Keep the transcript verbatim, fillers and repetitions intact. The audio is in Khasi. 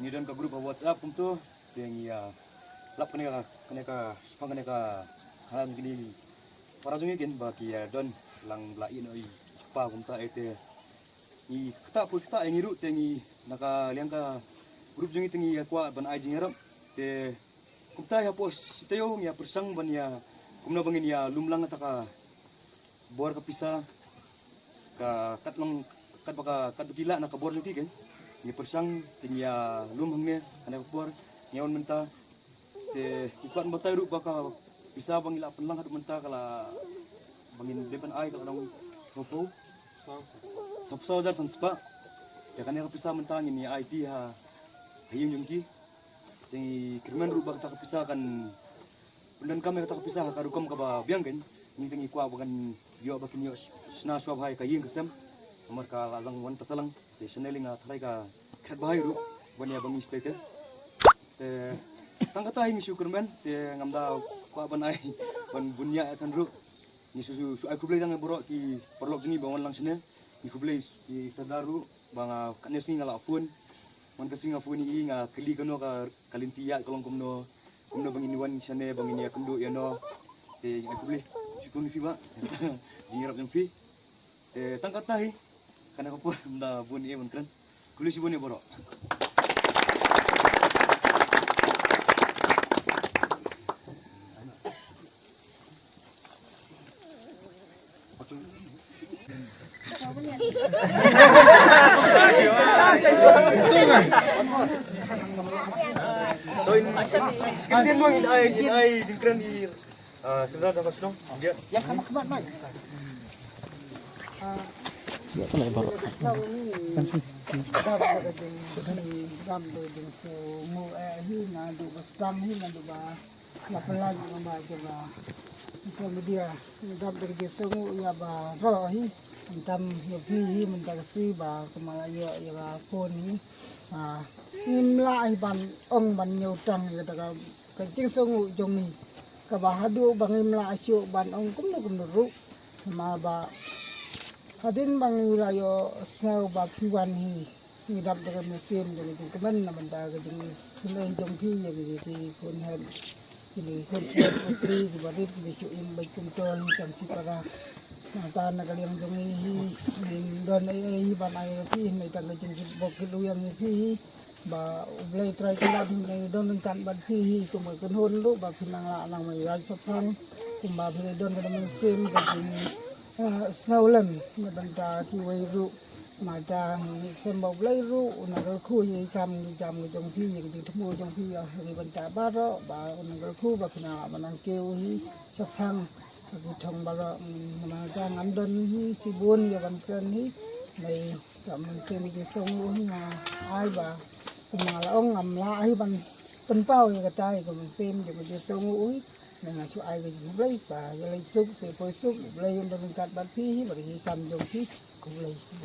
Ngi don ka group ha WhatsApp kumto, te ngi ïa lap kane ka, kane ka, shaphang kane ka, ha kine para jong ngi kin ba ki ïa don lang la ïa noi pa kumta, eh, te ngi kata pur kata ngi ruh te ngi na ka liang ka group jong ngi te ngi ïa kwah ban ai jingïarap, te kumta ïa pos taïew ngi ïa pyrshang ban ïa kumno ba ngin ïa lum lang kata ka bor ka pisa, ka kat long, kat ba ka, kat ba ki lah na ka bor jong ki kin. Ngi pyrshang te ngi ïa lum hangne kane ka por, ngi wan mynta. Te ngi kwah ban batai ruh ba ka pisa ba ngi la pynlang haduh mynta ka la, ba ngin dei ban ai ka la dang sawphew, sawphew saw hajar san spah. Te kane ka pisa mynta ngin ïa aiti ha, ha ïing jong ki. Te ngi kyrmen ruh ba kata ka pisa kan pyndonkam ïa kata ka pisa ha ka rukom kaba biang kein. Ngi te ngi kwah ba kan ïoh, ba kin ïoh shna shuwa bha ïa ka ïing ka sem. Namar ka la zang wan ta talang. Te shane lei nga tharai ka khat bha ïa ruh ban ïa ba ngi stay te. Te tang kata hi ngi shu kyrmen te ngam da kwah ban ai ban bun ïa than ruh. Ngi shu, shu, shu ai khublei tang ïa baroh ki paralok jong ngi ba wan lang shane. Ngi khublei ïa i Sardar ruh ba nga katne sngi nga la phone. Man ka sngi nga phone ïa i nga kylli kano ka, ka lynti ïa ka long kumno, kumno ba ngin wan shane ba ngin ïa kynduh ïa no. Te ai khublei shibun ïa phi ba jingïarap jong phi. Te tang kata hi, kane ka por ym da bun ei ban kren. Khublei shibun ïa baroh. Dap da ka jingsngew ïa baroh hi, khamtam ïa phi hi mynta ka sngi ba kumba la ïoh ïa ka phone hi. Ah, ngim lah hi ban ong ban ñiew tang ïa kata ka, ka jingsngew jong ngi. Kaba haduh ba ngim lah shuh ban ong kumno kumno ruh. Namar ba hadien ba ngi la ïohsngew ba phi wan hi. Ngi dap da ka mynsiem jong ka jingkmen na bynta ka jingsngew jong phi ïa kine ki khun hep, kine ki khun sngewbha, ki barit, kine ki shu im beit kumto hi tang shi para. Nangta na ka liang jong ngi hi, ngim don ei ei hi ban ai ïa phi, hynrei tang ka jingbok kyrduh ïa phi hi. Ba U Blei Trai Kynrad un don ryngkat bad phi hi, kum ka kynhun ruh ba phin nang lah nang mai ïaid shaphrang, kumba phi don ka mynsiem ka jing, eh, sngewlem na bynta kiwei ruh. Nangta ngi ïa sem ba U Blei ruh un nang kyrkhu ïa i kam i jam ka jong phi, ïa ka jingthmu jong phi ïa ki bynta baroh, ba un nang kyrkhu ba phin nang lah ban nang kiew hi shaphrang ha ki thong baroh. Nangta ngan don hi shibun ïa ban kren hi. Hynrei ka mynsiem ka jingsngew hi nga ai ba kumba la ong ngam lah hi ban pynpaw ïa kata ïa ka mynsiem ka jingsngew hi. Nga shu ai ka jingkhublei sa ïa lei suk sa poi suk, U Blei un don ryngkat bad phi hi bad ki kam jong phi. Khublei sa.